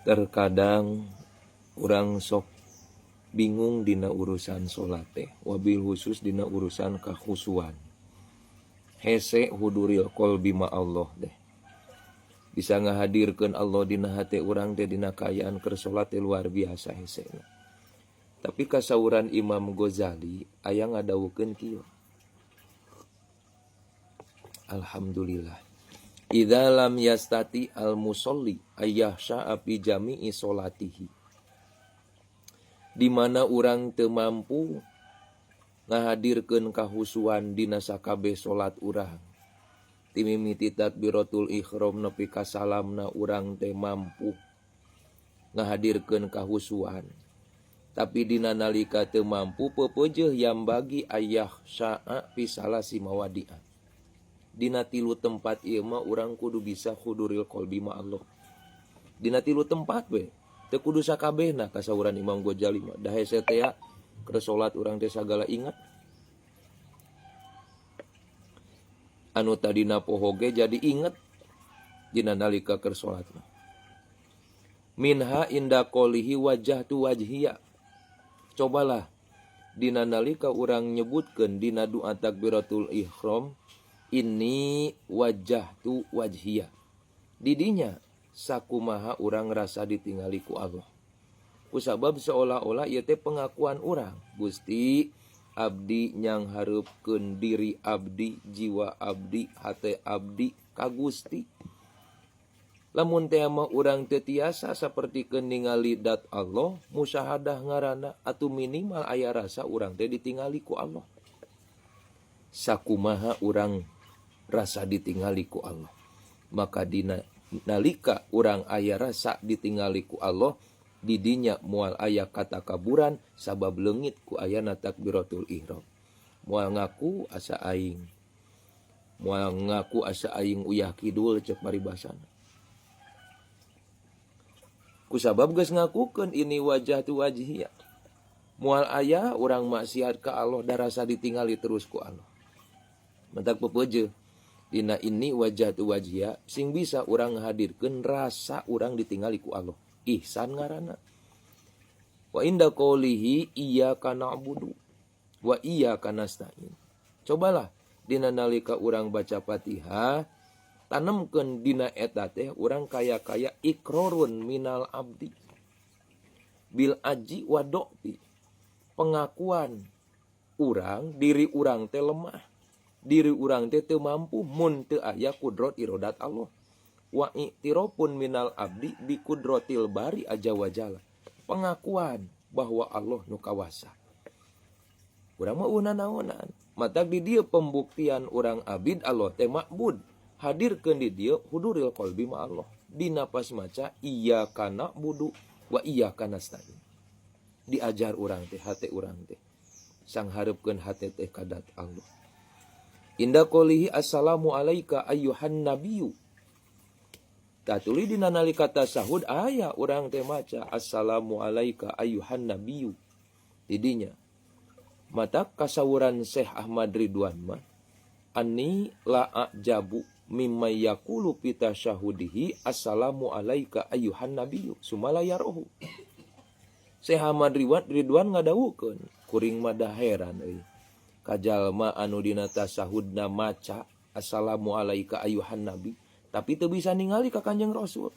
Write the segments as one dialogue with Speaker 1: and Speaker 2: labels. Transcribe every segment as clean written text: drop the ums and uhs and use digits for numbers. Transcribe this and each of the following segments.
Speaker 1: Terkadang urang sok bingung dina urusan salat teh, wabil khusus dina urusan kakhusuan. Hese huduril qalbi ma Allah teh. Bisa ngahadirkeun Allah dina hate urang teh dina kaayaan keur salat teh luar biasa hesena. Tapi kasauran Imam Ghazali aya ngadawukeun kieu. Alhamdulillah. Idza lam yastati al musalli ayyahsha fi jami'i solatihi. Di mana urang teu mampu ngahadirkeun kahusuan dina sakabeh salat urang. Ti mimiti takbiratul ihram nepi ka salamna urang teh mampu ngahadirkeun kahusuan. Tapi dina nalika teu mampu pepeujeuh yang bagi ayah sya'a fi salasi mawadi'a. Dina tilu tempat ieu mah urang kudu bisa huduril qalbi ma Allah. Dina tilu tempat we, teu kudu sakabehna kasauran Imam Ghazali mah. Da hese teh keur salat urang teh sagala ingat. Anu tadina poho ge jadi inget dina nalika keur salat mah. Minha inda qolihi wajjahtu wajhiya. Cobalah dina nalika urang nyebutkeun dina doa takbiratul ihram ini wajjahtu wajhiya. Didinya sakumaha urang rasa ditingali ku Allah. Kusabab seolah-olah ieu teh pengakuan urang. Gusti abdi nyanghareupkeun diri abdi, jiwa abdi, hate abdi ka Gusti. Lamun teh mah urang teu tiasa sapertikeun ningali dat Allah, musyahadah ngaranna atuh minimal aya rasa urang teh ditingali ku Allah. Sakumaha urang rasa ditingali ku Allah. Maka dina nalika urang aya rasa ditingali ku Allah, didinya moal aya katakaburan sabab leungit ku ayana takbiratul ihram. Moal ngaku asa aing. Moal ngaku asa aing uyah kidul cek paribasana. Kusabab geus ngakukeun ini wajah tu wajhiya. Moal aya urang maksiat ka Allah da rasa ditingali terus ku Allah. Mentak pepeujeuh dina ini wajah tu wajhiya sing bisa urang ngahadirkeun rasa urang ditingali ku Allah. Ihsan ngaranna. Wa inda qaulihi iyyaka na'budu wa iyyaka nasta'in. Cobalah dina nalika urang baca Fatihah tanemkeun dina eta teh urang kaya-kaya ikrarun minal abdi bil aji wa do'fi. Pengakuan urang diri urang teh lemah, diri urang teh teu mampu mun teu aya kudrat irodat Allah. Wa i'tirafun minal abdi bi kudratil bari aja wajala. Pengakuan bahwa Allah nu kawasa. Urang mah eueuh naonan. Matak di dieu pembuktian urang abid Allah teh ma'bud. Hadirkeun di dieu huduril qalbi ma Allah. Dina pas maca iyyaka na'budu wa iyyaka nasta'in. Diajar urang teh hate urang teh. Sanghareupkeun hate teh kadat Allah. Inda qolihi assalamu alaika ayyuhan nabiyyu. Tatuli dina nalika tasahud aya urang teh maca assalamu alaika ayyuhan nabiyyu. Didinya mata kasawuran Syekh Ahmad Ridwan mah anni la ajabu mimma yaqulu fi tasyahudihi assalamu alaika ayyuhan nabiyyu sumala yarohu. Syekh Ahmad Ridwan ngadawukeun kuring mah da heran euy. Kajalma anu dina tasahudna maca assalamu alaika ayyuhan nabi tapi teu bisa ningali ka Kanjeng Rasul.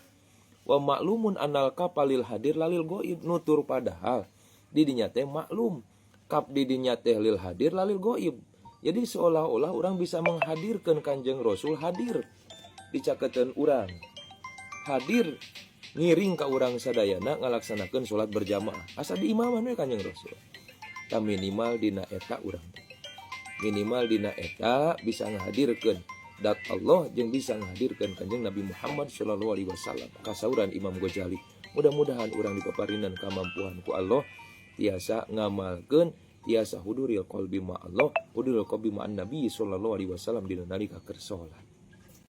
Speaker 1: Wa maklumun anal kapalil hadir lalil goib nutur padahal didinya teh maklum kap didinya teh lil hadir lalil goib. Jadi seolah-olah orang bisa menghadirkan Kanjeng Rasul hadir di caketeun urang. Hadir ngiring ka urang sadayana ngalaksanakeun salat berjamaah. Asa di imaman we Kanjeng Rasul. Ta minimal dina eta urang. Minimal dina eta bisa ngahadirkeun dat Allah jeung bisa ngahadirkeun Kanjeng Nabi Muhammad sallallahu alaihi wasallam. Kasauran Imam Ghazali. Mudah-mudahan urang dipaparinan kamampuan ku Allah tiasa ngamalkeun tiasa huduril qalbi ma Allah, huduril qalbi ma Nabi sallallahu alaihi wasallam dina nalika keur salat.